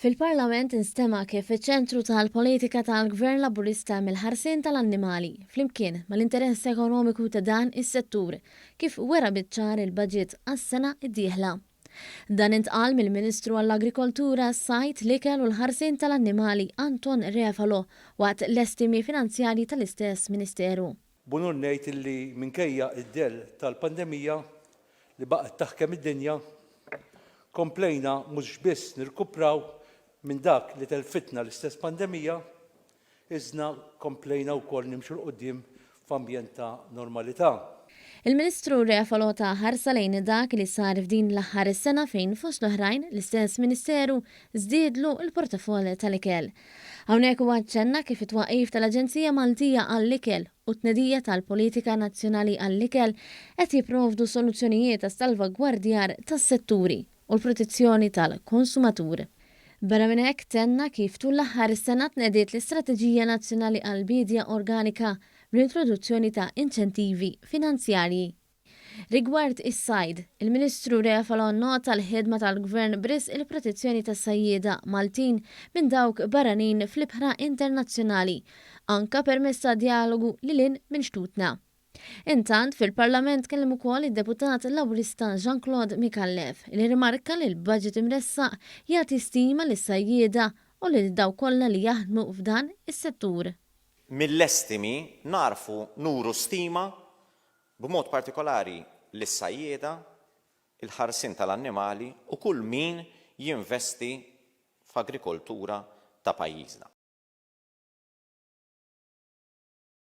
Fil-Parlament instema' kif fiċ-ċentru tal-politika tal-Gvern Laburista hemm il-ħarsien tal-annimali, flimkien mal-interess ekonomiku ta' dan is-settur, kif wera biċ-ċar il-baġit għas-sena d-dieħla. Dan intqal mill-Ministru għall-Agrikoltura, s-Sajd, l-Ikel u l-Ħarsien tal-Annimali Anton Refalo waqt l-estimi finanzjarji tal-istess Ministeru. B'unur ngħid illi minkejja d-dell tal-pandemija li baqgħet taħkem id-dinja, komplejna mhux biss nirkupraw minn dak li telfitna l-istess pandemija, iżna komplejna wkoll nimxu 'l quddiem f'ambjent ta' normalità. Il-Ministru Refalo ta ħarsa lejn dak li sar f'din l-aħħar sena fejn fost l-oħrajn l-istess Ministeru żdiedlu l-portafoll tal-ikel. Hawnhekk huwa aċċenna kif it-twaqqif tal-Aġenzija Maltija għall-Ikel u t-tnedija tal-Politika Nazzjonali għall-Ikel qed jipprovdu soluzzjonijiet għas-salvagwardjar tas-setturi u l-protezzjoni tal-konsumatur. Barra minn hekk tenna kif tul l-aħħar sena tnediet l-Istrateġija Nazzjonali għall-Biedja Organika bl-introduzzjoni ta' inċentivi finanzjarji. Rigward is-sajd, il-Ministru Refalo nnota l-ħidma tal-Gvern b'risq il-protezzjoni tas-sajjieda Maltin minn dawk barranin fl-ibħra internazzjonali, anke permezz ta' djalogu lil hinn minn xtutna. Intant, fil-Parlament tkellem ukoll id-Deputat Laburista Jean Claude Micallef li rrimarka li l-budget imressaq jagħti stima lis-sajjieda u lil dawk kollha li jaħdmu f'dan is-settur. Mill-estimi nagħrfu nuru stima b'mod partikolari lis-sajjieda, il-ħarsien tal-annimali u kull min jinvesti f'agrikoltura ta' pajjiżna.